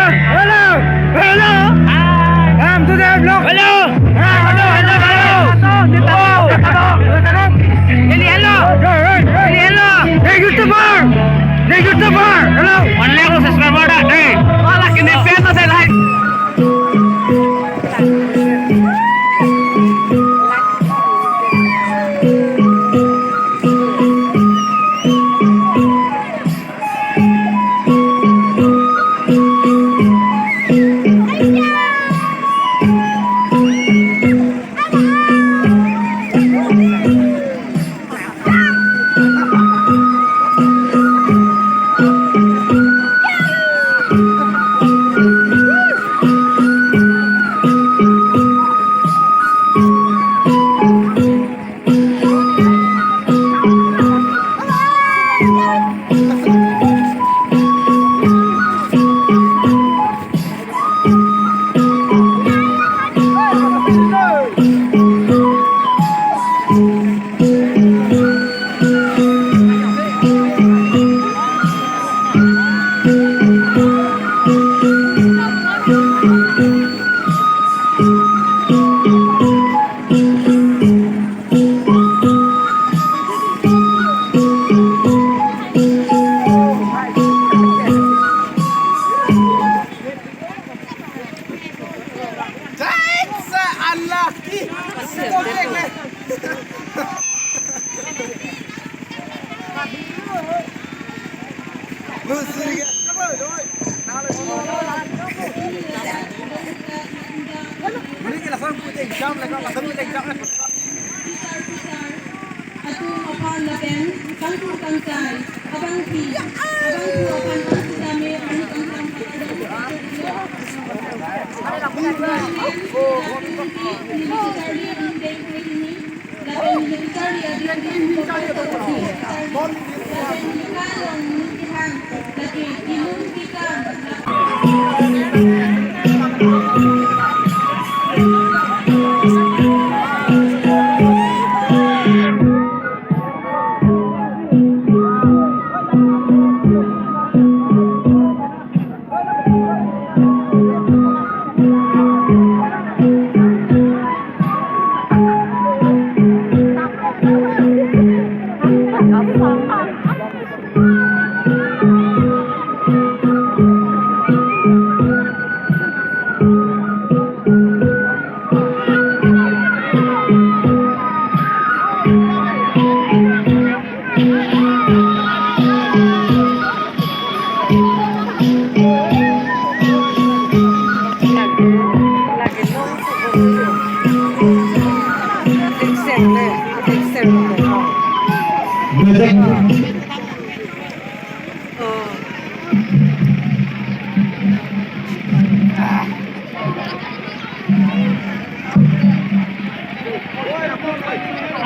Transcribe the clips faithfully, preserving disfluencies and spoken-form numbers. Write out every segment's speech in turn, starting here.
Hello, hello. Hi. Come to the vlog. Hello. Hello, hello, hello. Oh. Hello, hello. Hey, hey, hey. Hello, hello. Hey, YouTuber. Hey, YouTuber. Hello. One lakh subscriber dah. Hey. Wala, kini fan na sa live. That's unlucky. Atum aphan lapen kangtung kangchai, abangpi, abangpo aphan kangtung kame, ani kangtung kangchai.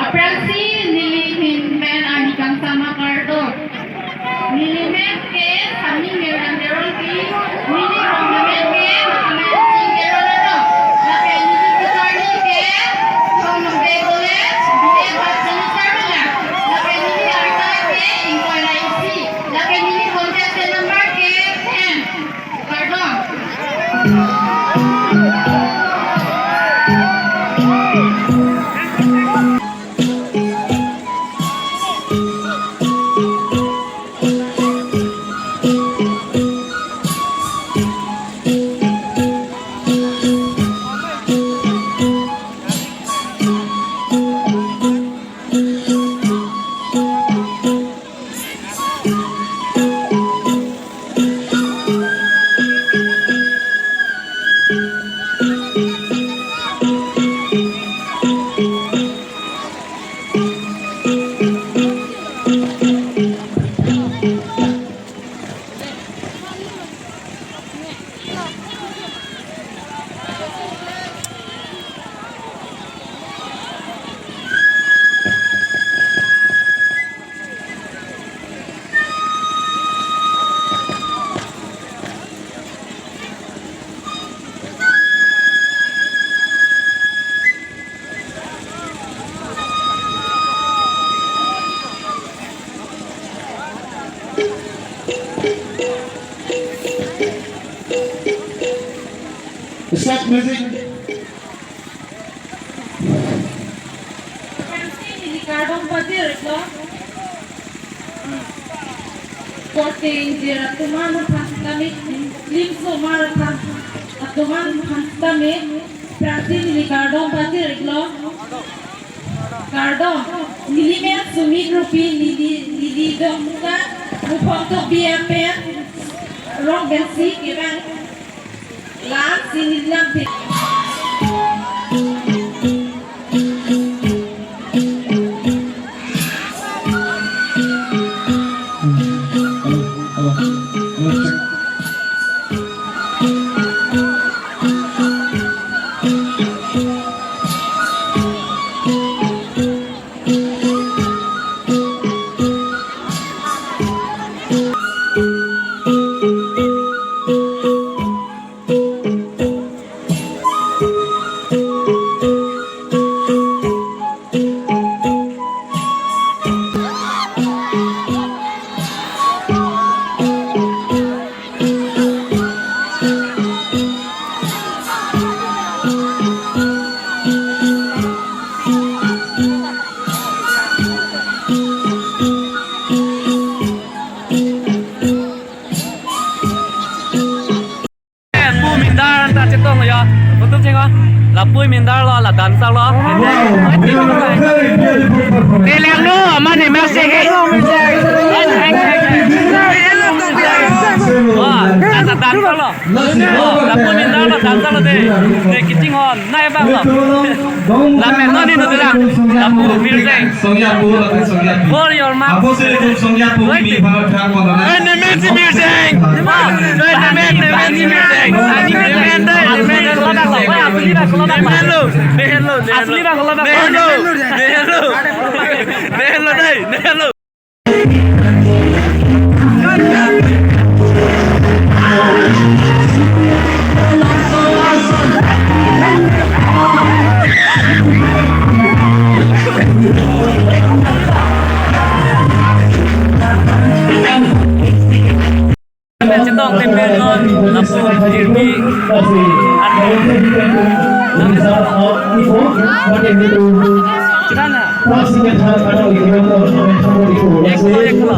Aphrangsi neli ahin pen arni kangsam akardom. Neli men ke Sami Mirang Teronpi, neli rong amen ke Mahamaya Sing Teron lo. Lapen neli kecharli ke Thong Nongbe College, B A first semester lo. Lapen neli arta ke ingkoi ra isi. Lapen neli contact number ke ten. Kardom. Stop music. Pensi neli kardom pajir-iklo. Korte ingjir atum aphan sitame, lim osomar aphan, atum aphan sitame, pensi neli kardom pajir-iklo. Kardom, neli men Sumit Rongpi, neli, neli Dongka, Muphong Tokbi apen, Rongbensi kevang. Lasi neli lam phi. Pu Mindar ta chetong lo yo. Betul chengo. Lapu Mindar lo, la dancer lo. Teleng lo, mane masih. Wah, dancer, dancer lo. Oh, lapu Mindar lo dancer lo de. De kichinghon, nai bang lo. Lapen non inu dela. Lapu Mirzeng. Songya pu, lapen Songya pu. Bor your mouth. Apo se tum Songya pu kimi bhalo thang kono na. Nemen si Mirzeng. Nemen, nemen si Mirzeng. Nemen dai, nemen lo. Nemen lo, nemen lo. Asli bang lo. Nemen lo, nemen lo. Nemen lo dai, nemen lo. Chetong tembe non lapu jirpi. Chirana. Eklo, eklo.